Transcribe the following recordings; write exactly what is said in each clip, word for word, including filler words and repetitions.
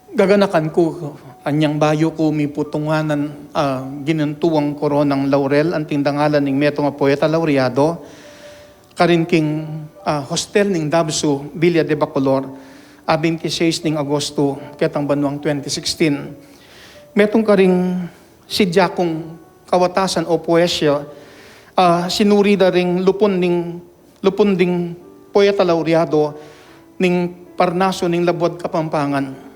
Gaganakan ku anyang bayu ku miputunganan a ginintuang koronang laurel anting dangalan ning metung a poeta laureado karin king, ah, hostel ning Dabsu, Villa de Bacolor, a twenty-six ning Agosto ketang banuang twenty sixteen. Metung karing sidya kung kawatasan o poesya, ah, sinuri da ring lupun ning, lupun ding poeta laureado ning Parnaso ning Labuad Kapampangan.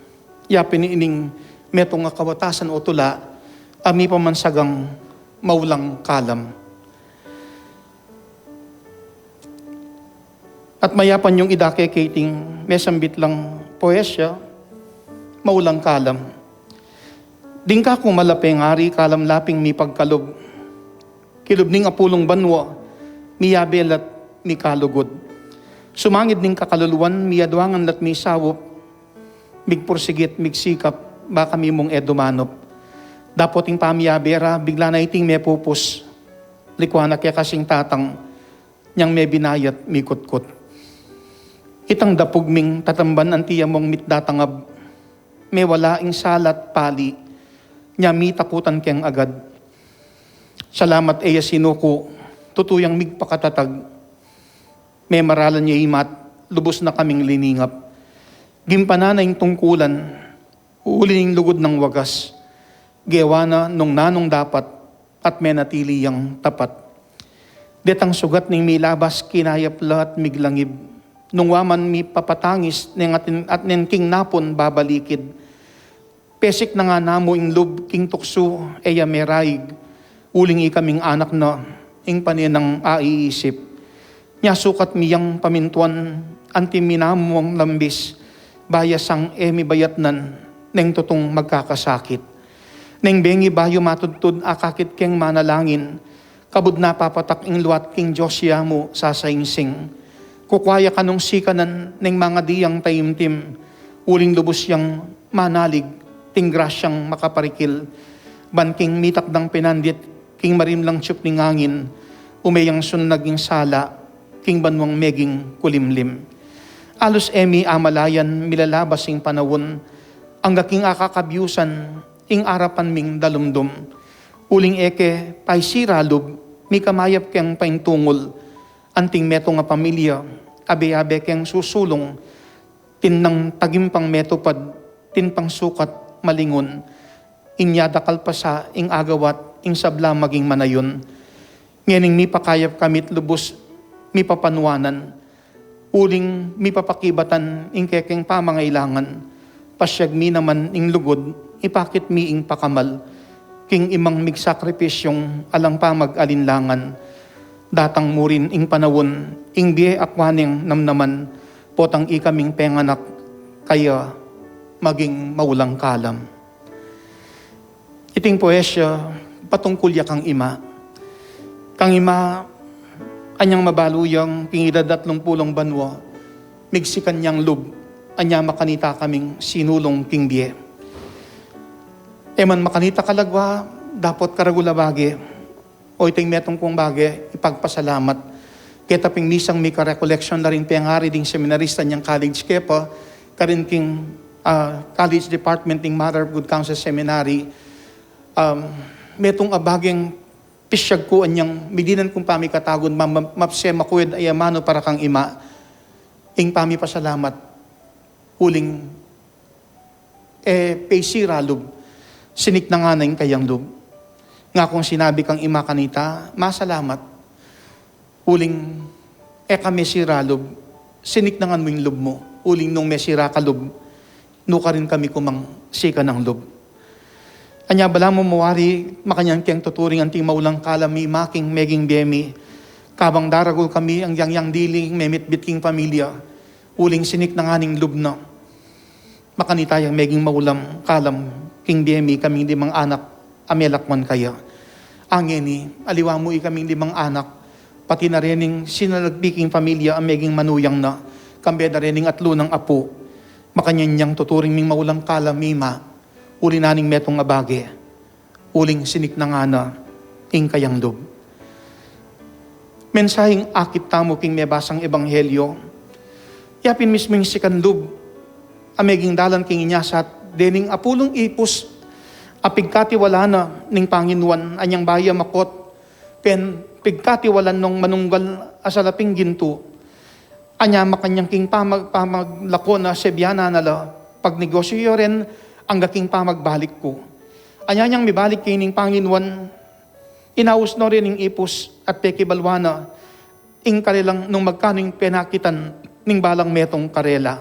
Ya pin ining metung a kawatasan o tula a mipamansagang Maulang Kalam. At mayapan yung idake keting mesambit lang poesya, Maulang Kalam. Ding kaku mala pengari kalam laping mipagkalub. Kilub ning apulung banua, miyabe la't mikalugud. Sumangid ning kakaluluan, miyaduangan la't misaup, migpursigit, migsikap, baka mimung e dumanup. Dapot ing pamiyabe ra, bigla na iting mepupus. Likuan na kekasing tatang, nyang mebinayat mikutkut. Itang dapug ming tatamban anti among mitdatangab, mewala ing sala't pali, nya mitakutan keng agad. Salamat e ya sinuku, tutu yang migpakatatag. Memaralan ya imat, lubus na kaming liningap. Gimpanan na ing tungkulan, uli ning lugud nang wagas. Gewa na nung nanung dapat, at menatili yang tapat. Detang sugat ning milabas, kinayap la at miglangib. Nung wa man mipapatangis, neng atin, at neng king napun babalikid. Pesik na nga namu ing lub king tuksu, e ya meraig. Uling ikaming anak na, ing pane nang aiisip. Nya sukat mi yang pamintuan, anti mi namuang lambis, baya sang e mi bayatnan, neng tutung magkakasakit. Neng bengi bayu matudtud, akakit keng manalangin, kabud na papatak ing luat king Dios ya mu sasaingsing. Kukua ya kanung sikanan, neng mangadi yang taimtim, uling lubus yang manalig, ting grasyang makaparikil. Ban king mitakdang pinandit, king marimlang tiup ning angin, ume yang sunnag ing sala, king banuang meging kulimlim. Alus e mi amalayan, milalabas ing panaun, angga king akakabiusan, ing arapan ming dalumdum. Uling e ke paisira lub, mikamayap keng paintungul, anting metung a pamilya, abe-abe keng susulung, tin nang tagimpang metupad, tin pangsukat malingun, inya dakal pa sa ing agawat, ing sabla maging manayun. Ngening mipakayap kami't lubus mipapanuanan, uling mipapakibatan ing kekeng pamangailangan, pasyag mi naman ing lugud, ipakit mi ing pakamal, king imang migsakripisyung alang pamag-alinlangan. Datang mu rin ing panaun, ing bie akwa neng namnaman, potang ikaming penganak, kaya maging maulang kalam. Iting poesya, patungkul ya kang ima. Kang ima, anyang mabalu yang king edad atlung pulung banua, migsikan yang lub, anya makanita kaming sinulung king bie. E man makanita kalagwa, dapot karagul a bage, o iting metung kung bage, ipagpasalamat. Keta ping misang mika recollection la ring pengari ding seminarista nyang college kepa, karin king, ah, college department ning Mother of Good Counsel Seminary, um, metung a bageng pisyag ku anyang midinan kung pamikatagun, ma-, ma-, mapse makued a amanu para kang ima, ing pamipasalamat, uling e paisira lub, siniknangan na ing kayang lub. Nga kung sinabi kang ima kanita, masalamat. Uling e ka mesira lub, siniknangan mu ing lub mu. Uling nung mesira ka lub, nukarin kami kumang sika nang lub. Anya balamu mawari, makanyan keng tuturing anting maulang kalam mi ima king meging bie mi. Kabang daragul kami, anggyang yang dili, memitbit king pamilya. Uling siniknangan ing lub na. Makanita yang meging maulang kalam king bie mi kaming limang anak a melakwan kaya. Ngeni, aliwa mu ikaming limang anak, pati na rening sinalagpi king pamilya a meging manuyang na, kambe na rening atlu nang apu. Makanyan yang tuturing ming maulang kalam mi ima, uli na ning metung a bage. Uling siniknangan na ing kayang lub. Mensaheng akit tamu king mebasang ebanghelyo, yapin mismung sikan lub a meging dalan king inya sa Dening apulung ipus a pigkatiwalan na ning Panginuan, anyang bayu a makot, pen pigkatiwalan nong manunggal a salaping gintu. Anya makanyang king pamag-, pamaglako na sebianan na la, pagnegosyu yu ren angga king pamagbalik ku. Anya nyang mibalik keni ning Panginuan, inaus no ren ing ipus at pekibaluan na ing karelang nung magkanu ing penakitan ning balang metung karela.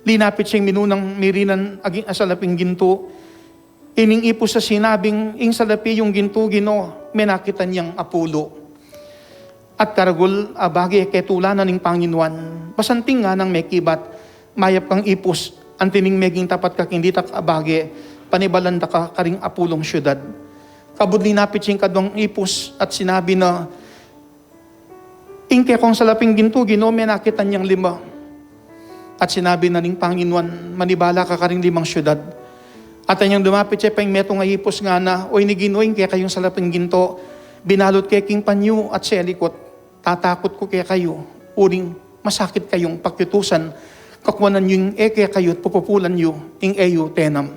Linapit siyang minunang mirinan aging asalaping gintu. Ining ipus a sinabing, "Ing salapi yung gintu, Ginu, menakitan yang apulu." At karagul a bage ketula na ning Panginuan, basanting nganang mekibat, "Mayap kang ipus, anti ning meging tapat ka king ditak a bage, panibalan da ka karing apulung syudad." Kabud linapit siyang kadwang ipus at sinabi na, "Ing kekong salaping gintu, Ginu, menakitan yang lima." At sinabi na ning Panginuan, "Manibala ka karing limang syudad." At anyang dumapit ya pa ing metung a ipus ngana, "Oy ni Ginu, ing kekayung salaping gintu, binalut ke king panyu at selikut. Tatakut ku kekayu, uling masakit kayung pakyutusan, kakuanan yu ing e kekayu at pupupulan yu ing e yu tenam."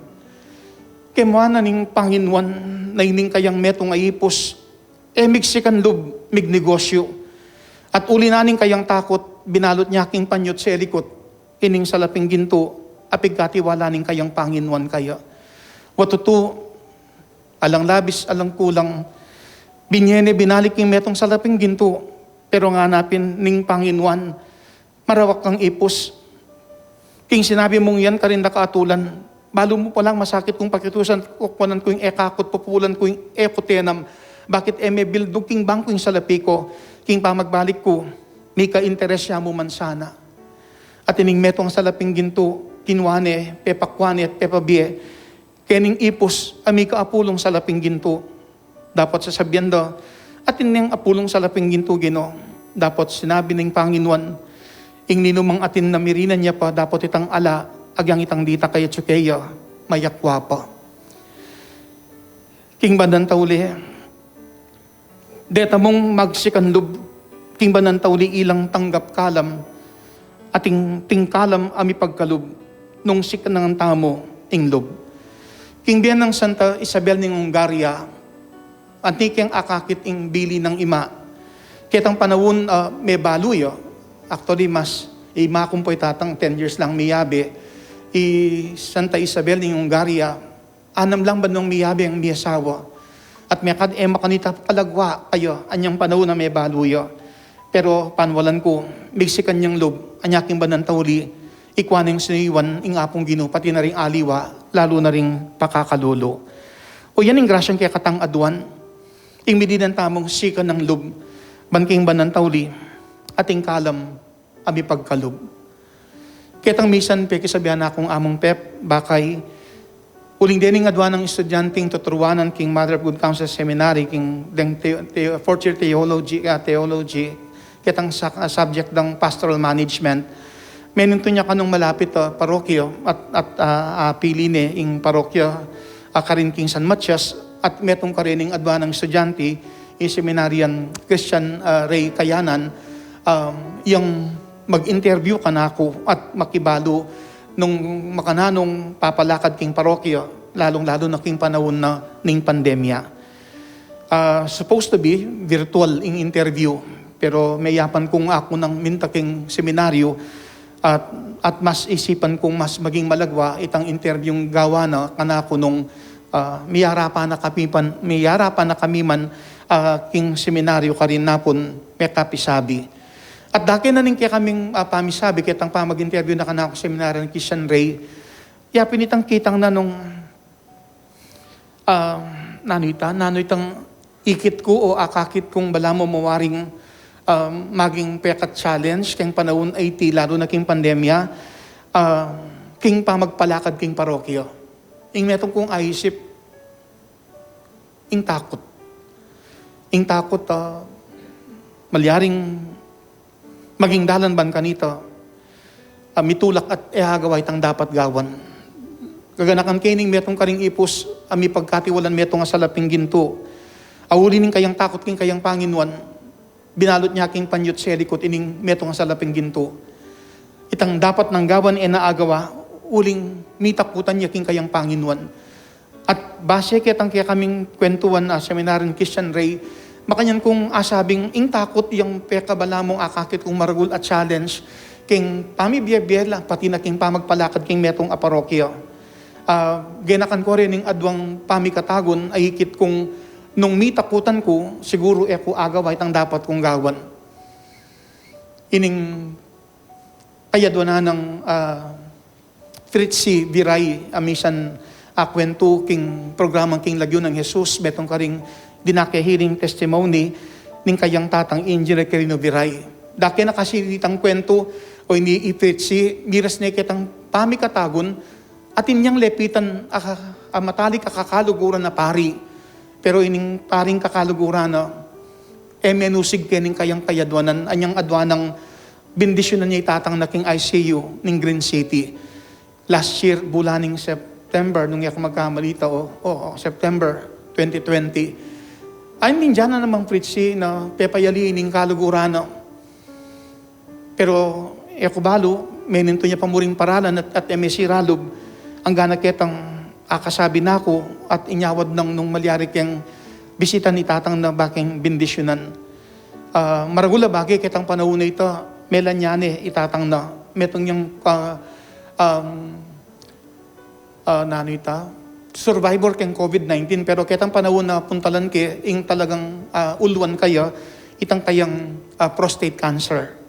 Kemua na ning Panginuan na ining kayang metung a ipus e migsikan lub mignegosyu. At uli na ning kayang takut, binalut nya king panyu at selikut ining salaping gintu a pigkatiwala ning kayang Panginuan kaya. Wa tutu, alang labis, alang kulang, binye ne binalik king metung salaping gintu. Pero ngana pin ning Panginuan, "Marawak kang ipus. King sinabi mung yan karin da ka atulan, balu mu palang masakit kung pakyutusan, kukuanan ku ing e kaku at pupulan ku ing e ku tenam. Bakit e me bildug king bangku ing salapi ku? King pamagbalik ku, mika interes ya mu man sana." At ining metung salaping gintu, kinua ne, pepakua ne at pepabie kening ipus a mika apulung salaping gintu. Dapot sasabian da, "Atin neng apulung salaping gintu, Ginu." Dapot sinabi ning Panginuan, "Ing ninumang atin na mirinan ya pa dapot itang ala, agyang itang ditak a atsu keya, mayakwa pa." King bandang tauli, deta mung magsikan lub, king bandang tauli ilang tanggap kalam, ating tingkalam a mipagkalub, nung sikanan tamu ing lub. King bie nang Santa Isabel ning Hungaria, anti keng akakit ing bili nang ima. Ketang panaun, ah, mebalu ya. Actually, mas ima ku pu itang ten years lang miyabe. I Santa Isabel ning Hungaria, anam lang banwang miyabe ang miyasawa. At mekad e makanita palagwa kaya anyang panaun a mebalu ya. Pero panwalan ku, migsikan yang lub, anya king bandang tauli, ikwa neng sinuyuan ing Apung Ginu, pati na ring aliwa, lalu na ring pakakalulu. O yan ing grasyang kekatang aduan, ing mirinan tamung sikan nang lub, ban king bandang tauli, ating kalam a mipagkalub. Ketang misan pekisabian na kung Among Pep, bakay, uling dening aduan nang estudyanteng tuturuanan king Mother of Good Counsel Seminary, king deng te-, te-, fourth year theology, ah, theology, ketang sa-, ah, subject dang pastoral management. Menintun ya kanung malapit a parokya at, at, ah, apili ne ing parokya, ah, karin king San Matias, at metung karin ing aduan nang estudyante, i seminarian Christian, ah, Ray Kayanan, um, yang mag-interview kanaku at makibalu nung makananung papalakad king parokya, lalung-lalu na king panaun na ning pandemya. Ah, supposed to be virtual ing interview, pero meyapan kung aku nang minta king seminaryo at, at mas isipan kung mas maging malagwa itang interview gawa na kanaku nung, ah, miyarapan na kami pan, miyarapan na kami man, ah, king seminaryo karin napun mekapisabi. At dake na ning kekaming, ah, pamisabi, ketang pamag-interview na kanaku seminaryo nang Christian Ray, ya pin itang kitang na nung, ah, nanu ita, nanu itang ikit ku o akakit kung balamu mawaring, ah, maging peka-challenge keng panaun a iti, lalu na king pandemya, ah, king pamagpalakad king parokya. Ing metung kung aisip, ing takut. Ing takut, ah, malyaring maging dalan ban kanita a mitulak at e agawa itang dapat gawan. Kaganakan keni ing metung karing ipus a mipagkatiwalan metung a salaping gintu. A uli ning kayang takut king kayang Panginuan, binalut nya king panyut selikut ining metung a salaping gintu. Itang dapat nang gawan e na agawa, uling mitakutan ya king kayang Panginuan. At base ketang kekaming kwentuan a Seminarian Christian Ray, makanyan kung asabing ing takut yang pekabalamu akakit kung maragul a challenge king pamibie-bie la, pati na king pamagpalakad king metung a parokya. Ah, genakan ko rin ing aduang pamikatagun a ikit kung nung mitakutan ku, siguru e ku agawa itang dapat kung gawan. Ining kayadwanan nang, ah, Fritzy Viray, a misan akwentu king programang King Lagyu nang Jesus, metung karing dinake hearing testimony ning kayang tatang Engineer Quirino Viray. Dake na kasi itang kwentu, o ini i Fritzy, miras ne ketang pamikatagun, atin yang lepitan a, a matalik a kakaluguran a pari. Pero ining paring kakaluguran na, e menusig kening kayang kayadwanan, anyang adwanang bendisyunan ya i tatang na king I C U ning Green City. Last year, bulan ning September, nung e ku magkamali, o, o, September twenty twenty. Ay, nindinan na namang Fritzy na pepayali ining kaluguran na. Pero e ku balu, menintu ya pa muring paralan at, at M S C Ralub, anggana ketang akasabi na ku at inyawad nang nung malyari keng bisitan i tatang na ba keng bendisyunan. Ah, maragul a bage ketang panaun a ita, melanyan ne i tatang na, metung yang, ah, um, ah, nanu ita, survivor keng COVID nineteen, pero ketang panaun na puntalan ke, ing talagang, ah, uluan kaya, itang kayang, ah, prostate cancer.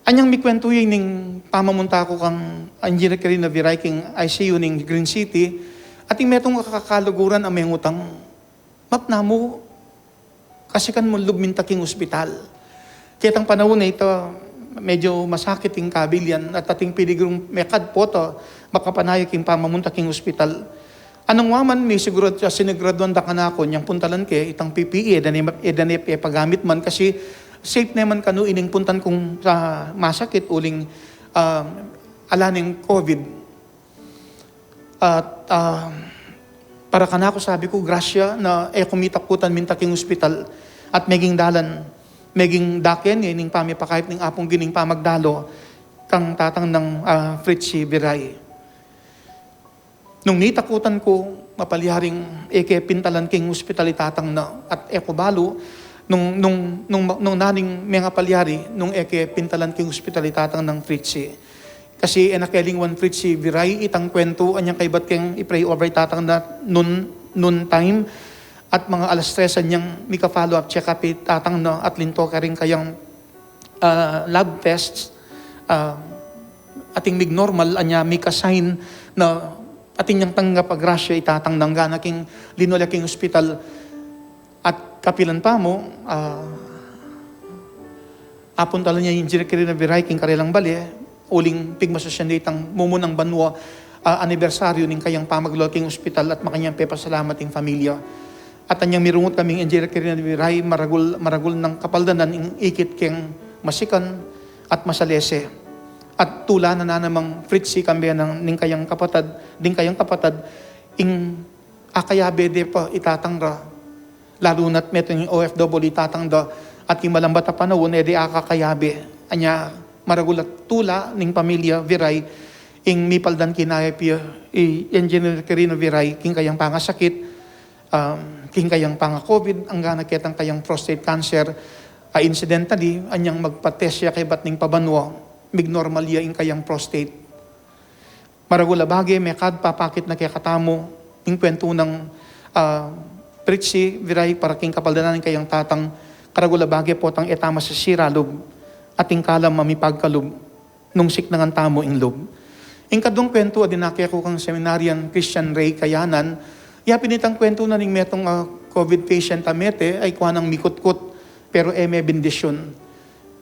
Anyang mikwentu ya ining pamamunta ku kang Engineer Quirino Viray king I C U ning Green City, ating metung a kakaluguran a mengutang, "Mapna mu, kasikan mu lub minta king ospital." Ketang panaun a ita, medyo masakit ing kabilyan at ating piligrung mekad pota makapanaya king pamamunta king ospital. Anung waman, misigurad, siniguraduan da kanaku nyang puntalan ke itang P P E, e da ne, e da ne pepagamit man kasi safe ne man kanu ining puntan kung, ah, masakit uling, ah, ala neng COVID. At, ah, para kanaku, sabi ku, grasya na e ku mitakutan minta king ospital at meging dalan, meging dake ne ning pamipakayap ning Apung Ginu ing pamagdalo kang tatang nang, ah, Fritzy Viray. Nung mitakutan ku, mapalyaring e ke pintalan king ospital i tatang na, at e ku balu, nung, nung, nung, nung naning mengapalyari, nung e ke pintalan king ospital i tatang nang Fritzy. Kasi e na ke lingwan Fritzy Viray itang kwentu, anyang kaybat keng i-pray over i tatang na nun, nun time, at mga alas tres anyang mika-follow up check up i tatang na, at linto karing kayang, ah, lab tests, ah, ating mig-normal, anya mika-sign na atin yang tanggap a grasya i tatang na, anggana king linwan ya king ospital. At kapilan pa mu, ah, apuntalan ya ing Engineer Quirino Viray king karelang bale, uling pigmasusyan da itang mumunang banua, ah, anibersaryu ning kayang pamaglua king ospital at makanyan pepasalamat ing familia. At anyang mirungut kaming Engineer Quirino Viray, maragul, maragul nang kapaldanan ing ikit keng masikan at masalese. At tula na namang Fritzy kambe nang ning kayang kapatad, ding kayang kapatad, ing akayabe de pa i tatang ra. Lalu na't metung ing O F W i tatang da, at king malambat a panaun, e de akakayabe. Anya, maragul a tula ning pamilya Viray, ing mipaldan kinaya pia i Engineer Quirino Viray, king kayang pangasakit, um, king kayang panga-COVID, anggana ketang kayang prostate cancer, a incidentally, anyang magpa-test ya kaybat ning pabanua, mig-normal ya ing kayang prostate. Maragul a bage, mekad papakit na kekatamu ing kwentu nang, ah, Fritzy Viray para king kapaldanan ning kayang tatang, karagul a bage potang e ta masisira lub, ating kalam a mipagkalub, nung siknangan tamu ing lub. Ing kaduang kwentu a dinake ku kang Seminarian Christian Ray Kayanan, ya pin itang kwentu na ning metung a COVID patient a mete, ay kuanang mikutkut, pero e me bendisyun.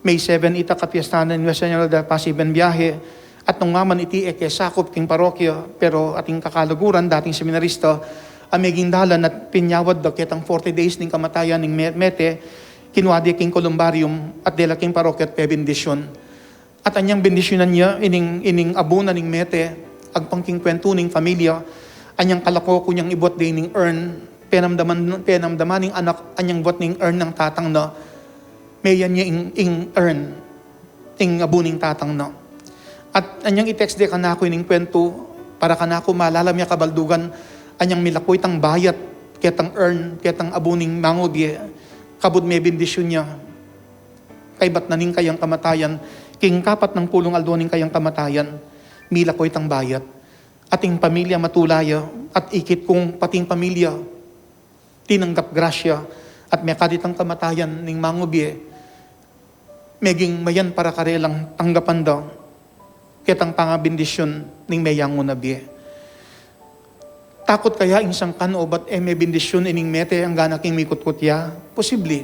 May seven ita, kapiesta na ning Nuestra Señora del Pasiben Viaje, at nung maman iti e ke sakup king parokya, pero ating kakaluguran, dating seminarista, a meging dalan at pinyawad da ketang forty days ning kamatayan ning me-, mete, kinua de king columbarium, at dela king parokya at pebendisyun. At anyang bendisyunan ya ining, ining abu na ning mete, agpang king kwentu ning familia, anyang kalako ku nyang ibuat de ining urn, penamdaman, penamdaman ning anak anyang buat ning urn nang tatang na, meyan ya ing, ing urn, ing abu ning tatang na. At anyang i-text de kanaku ining kuwentu, para kanaku malalam ya kabaldugan, anyang milako itang bayat ketang urn, ketang abu ning mangubie, kabud mebendisyun ya. Kaybat na ning kayang kamatayan, king kapat nang pulung aldo ning kayang kamatayan, milako itang bayat. At ing pamilya matula ya, at ikit kung pati ing pamilya tinanggap grasya, at mekad itang kamatayan ning mangubie, meging mayan para karelang tanggapan da ketang pangabendisyun ning meyanguna bie. Takut kaya ing sangkan obat e mebendisyun ining mete anggang king mikutkut ya? Posible.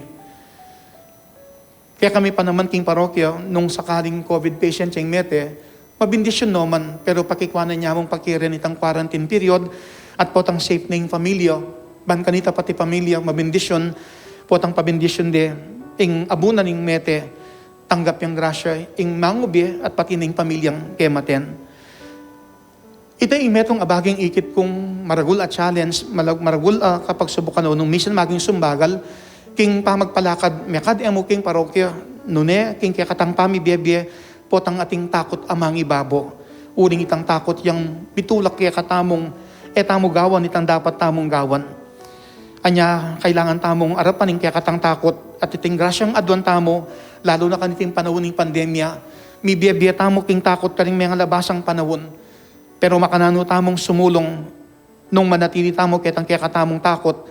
Kaya kami pa naman king parokya, nung sakaling covid patient yang mete, mabendisyun no man, pero pakikuanan ya mung pakiren itang quarantine period at potang safe na ing pamilya, ban kanita pati pamilya mabendisyun, potang pabendisyun de ing abu na ning mete, tanggap yang grasya ing mangubie at pati na ing pamilyang kematen. Ita ing metung a baging ikit kung maragul a challenge, malag-, maragul a kapagsubukan o nung misan maging sumbagal, king pamagpalakad, mekad e mu king parokya, nune, king kekatang pamibie-bie, potang ating takut a mangibabo. Uling itang takut yang mitulak kekatamung e tamu gawan itang dapat tamung gawan. Anya, kailangan tamung arapan ing kekatang takut, at iting grasyang aduan tamu, lalu na kaniting panaun ning pandemya, mibie-bie tamu king takut karing mengalabasang panaun. Pero makananu tamung sumulung nung manatili tamu ketang kekatamung takut,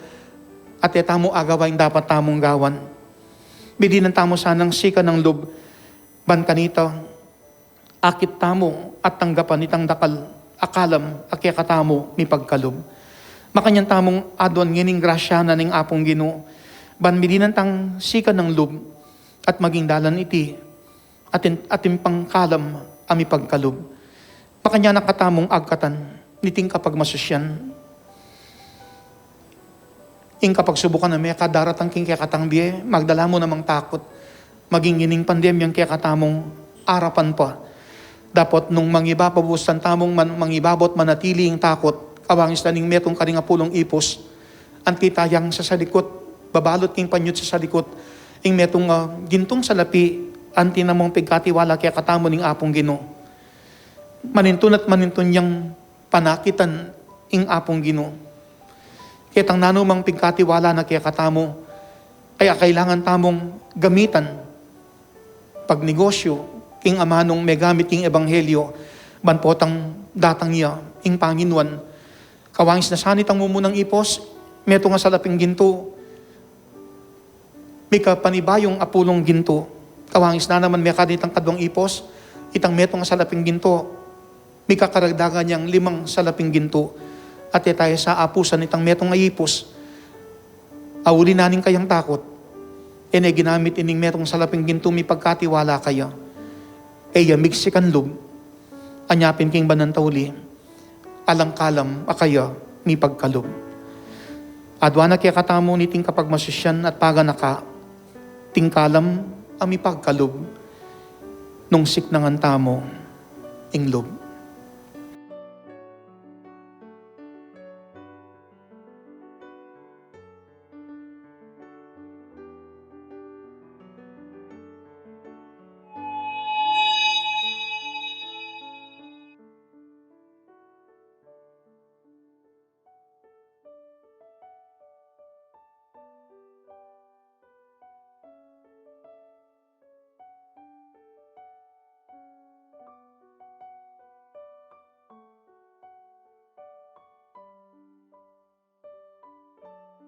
at e tamu agawa ing dapat tamung gawan? Midinan tamu sanang sikan ing lub, ban kanita, akit tamu at tanggapan itang dakal a kalam a kekatamu mipagkalub. Makanyan tamung aduan ngening grasya na ning Apung Ginu, ban midinan tang sikan ing lub, at maging dalan iti atin, atin pang kalam a mipagkalub. Makanyan na katamung agkatan niting kapagmasusyan ing kapagsubukan a mekad daratang king kekatang bie, magdala mu namang takut. Maging ining pandemyang kekatamung arapan pa. Dapot nung mangiba pa, busan tamung man-, mangibabot manatili ing takut, kawangis na ning metung karing apulung ipus, anti tayang sasalikut, babalut king panyut sasalikut, ing metung, ah, gintung salapi, anti namung pigkatiwala kekatamu ning Apung Ginu. Manintun at manintun yang panakitan ing Apung Ginu. Ketang nanumang pigkatiwala na kekatamu, kaya kailangan tamung gamitan pagnegosyu king amanung megamit king ebanghelyo, ban potang datang ya ing Panginuan. Kawangis na sana itang mumunang ipus, metung a salaping gintu, mika panibayung apulung gintu. Kawangis na naman mekad itang kadwang ipus, itang metung a salaping gintu, mika karagdagan yang limang salaping gintu. At e taya sa apusan itang metung a ipus, auli na ning kayang takut, e ne ginamit ining metung a salaping gintu mipagkatiwala kaya. E ya migsikan lub, anya pin king banan tauli, alang kalam a kaya mipagkalub. Aduan na kekatamu niting kapagmasusyan at paganaka, ting kalam a mipagkalub, nung siknangan tamu ing lub.